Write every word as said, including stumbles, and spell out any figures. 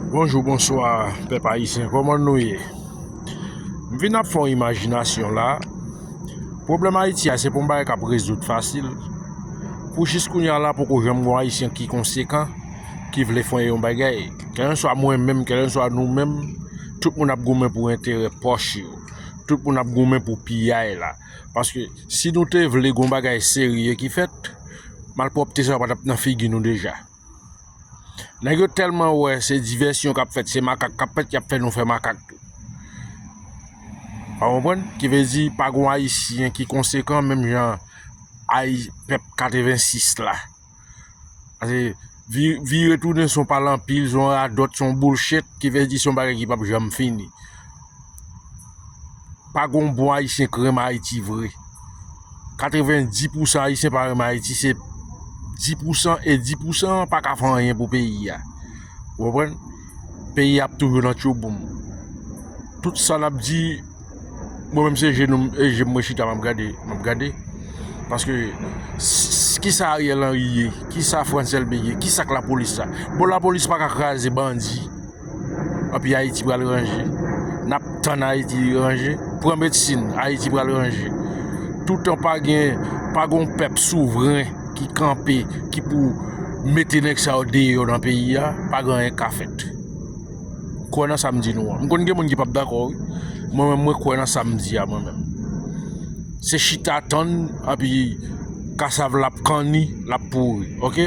Bonjou, bonswa, pèp ayisyen, kòman nou ye? M vin ap fè yon imajinasyon la. Pwoblèm Ayiti a, se pa yon bagay k ap rezoud fasil. Pou jis kounye a la, poko janm gen yon Ayisyen ki konsekan, ki vle fè yon bagay. Kèlenswa mwen menm, kèlenswa nou menm, tout moun ap goumen pou enterè pòch yo. Tout moun ap goumen pou piyay la. Paske si nou te vle gen yon bagay serye ki fèt, malpwòpte sa yo pa t ap nan figi nou deja. Nèg yo tèlman wè se divèsyon k ap fèt, se makak k ap fèt, y ap fè nou fè makak tou. Ou konprann? Ki vle di, pa gon Ayisyen ki konsekan, menm jan Ayi-, pèp katrevensis la. Paske vi-, vire tounen se yon pale anpil, se yon radòt, se yon bullshit, ki vle di se yon bagay ki p ap janm fini. Pa gon bon Ayisyen k renmen Ayiti vre. Katrevenndis pousan Ayisyen pa renmen Ayiti, se dis pousan, e dis pousan an pa ka fè anyen pou peyi a. Ou konprann? Peyi a ap toujou nan tchouboum. Tout sa n ap di, mwen menm se je nou, e je m mwen chita m ap gade, m ap gade. Paske s-, s-, kisa Ariel Henry ye? Kisa Frantz Elbé ye? Kisa k lapolis la? Bon, lapolis pa ka kraze bandi. Anpi Ayiti pral ranje. N ap tann Ayiti ranje. Pran medsin, Ayiti pral ranje. Toutan pa gen, pa gen yon pèp souvren ki kanpe, ki pou mete nèg sa yo deyò nan peyi a, pa gen anyen k ka fèt. Kwè nan sa m di nou an. M konn gen moun ki p ap dakò, wi. Mwen menm, mwen kwè nan sa m di a, mwen menm. Se chita tann, anpi kasav l ap kanni, l ap pouri, oke?